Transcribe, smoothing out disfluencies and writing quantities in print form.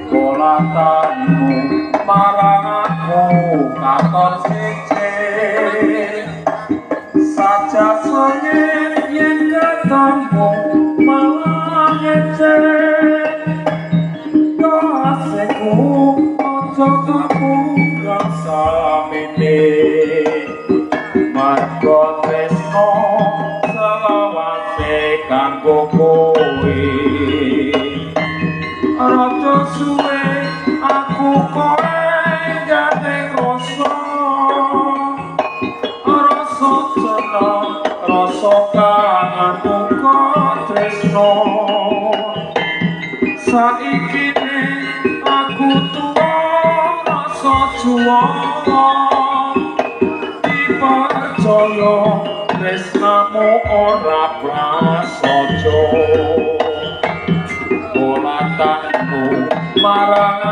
Kolatanmu marang aku katon siji saja sengit yen ketemu malah ngece kasihku aja kapuran samene marga tresno selawase kanggo kowe. Rada suwe aku kowe gandeng rasa, rasa seneng, rasa kangen uga tresno. Saiki aku tuwa rasa juwana, dipercaya tresnamu ora prasaja. Kolatanmu marang